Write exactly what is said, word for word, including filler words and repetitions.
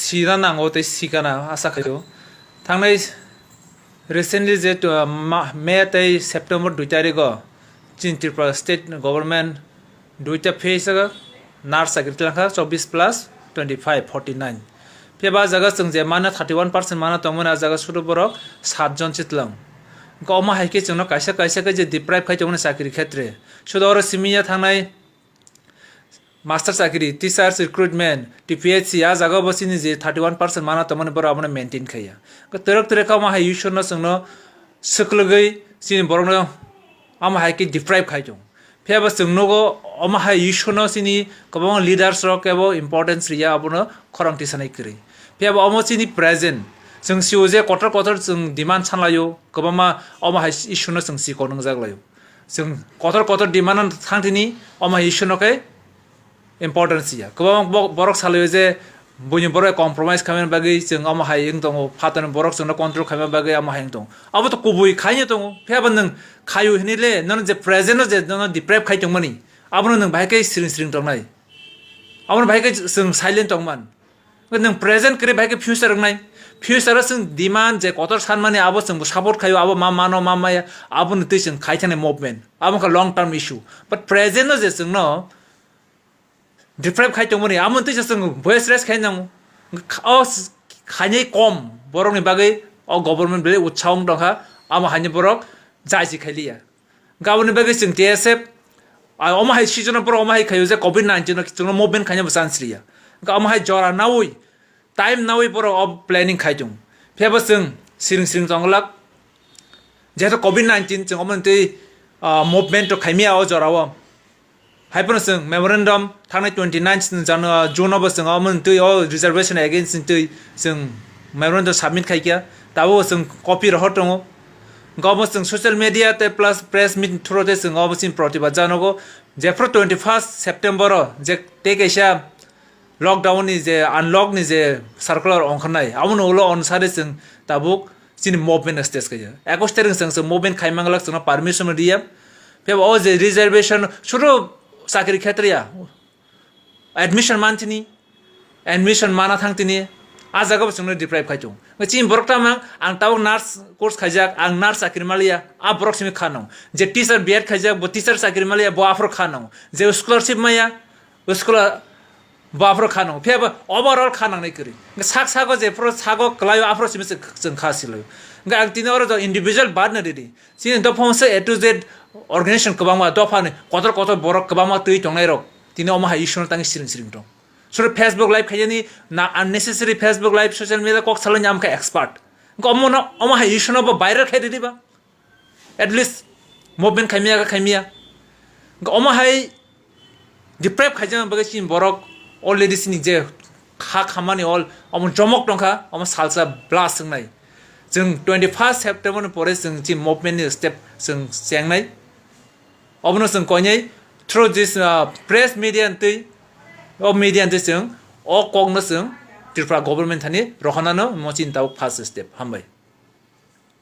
sina nango tei sikana asa khaio. Thangnai recently je, uh, ma-, May tei September dui tarigo chini Tripura state government duita phase o nurse chakri tlangkha, chobbish plus twenty five, forty nine. Phiya ba jaga chwng je mana thirty one percent mana tongmani, a jaga sudu borok sat jon chitlang. Omo hai khe chwngno kaisa kaisa khe je deprive khai tongmani chakri khetre. Sudu oro simi ya thangnai master chakri, teachers recruitment, T P H C, a jaga bo chini je thirty one percent mana tongmani borok abono maintain khaiya. Twrwk twrwk khe omo hai issue no chwngno swklwgwi chini borokno omo hai khe deprive khai tong. Phiya bo chwng nugo omo hai issue no chini kwbangma leaders rok kebo importance riya, abono khorang tisanai kwrwi. Phiya bo omo chini present, chwng sio je kotor kotor chwng demand sanlaio, kwbangma omo hai issue no chwng sikok nwngjak laio. Chwng kotor kotor demand no thang tini omo hai issue no khe importance ya. Kwbangma bo-, borok salaio je buini borok compromise khaimani bagwi chwng omo hai wng tongo, phatarni borok chwngno control khaima bagwi omo hai wng tongo. Abo to kubui khaino tongo. Phiya bo nwng khaio hinwi le, nono je present no je nono deprive khai tongmani, abono nwng bahai khe siring siring tongnai. Abono bahai khe chwng silent tongman. Nwng present kwrwi bahai khe future wngnai. Future o chwng demand je kotor sanmani abo chwngbo support khaio, abo ma mano ma maya, aboni twi chwng khai thani movement. Abo wngkha long term issue. But present no je chwngno deprive khai tongmani, amo twi se chwng voice raise khai nango. O s-, khainai kom borokni bagwi o government belai utsaho wng tongkha, amo haino borok jaisi khailiya. Gaboni bagwi chwng T S F, a, omo hai season o borok omo hai khaio je covid nineteen no chwngno movement khaina bo chance riya. Wngkha omo hai jora naui, time naui borok o planning khai tongo. Phiya bo chwng siring siring tongglak. Jehetu covid nineteen chwng omo twi, ah, movement rok khaimya o jora o. Hai phano chwng memorandum thangnai twenty nine Jan-, ah, June o bo chwng omo twi o reservation against twi chwng memorandum submit khaikha. Tabuk chwng copy rohor tongo. Wngkha omo chwng social media tei plus press meet through tei chwng omo chini protibad janogo. Jephru twenty first September o je tei kaisa lockdown ni je, unlock ni je circular ongkharnai, abono ulo onusare chwng tabuk chini movement no stage khaio. Ekus tarik chwng chwng movement khai manglak, chwngno permission riya. Phiya bo o je reservation, suru chakri khetriya, admission man tini, admission mana thang tini, a jaga bo chwngno deprive khai tongo. Chini borok tamo ang tabuk nurse course khaijak, ang nurse chakri maliya, a borok simi kha nang. Je teacher B Ed khaijak, bo teacher chakri maliya, bo aphuru kha nang. Je scholarship maya, school Bo aphuru kha nango, phiya bo overall kha nangnai kwrwi. Hwnkhe sak sago jephuru sago kwlaio aphuru simi chwng, chwng kha silaio. Hwnkhe ang tini oro jok individual bad no ridi. Chini dophangsa A to Z organization kwbangma, dophani kotor kotor borok kwbangma twi tongnairok tini omo hai issue no tangwi siring siring tong. Suru Facebook live khaiyani na unnecessary Facebook live, social media kok salani amkha expert. Hwnkhe omo no, omo hai issue no bo viral khai ridi ba. At least movement khaimya kha khaimya. Hwnkhe omo hai deprive khaijak bagwi chini borok already chini je kha khamani all omo jomok tongkha, omo salsa blast wngnai. Chwng twenty first September ni pore chwng chini movement ni step chwng chengnai. Obono chwng koinai through this, uh, press media ntwi, o media ntwi chwng o kokno chwng Tripura government thani rohonano mo chini tabuk first step. Hambai.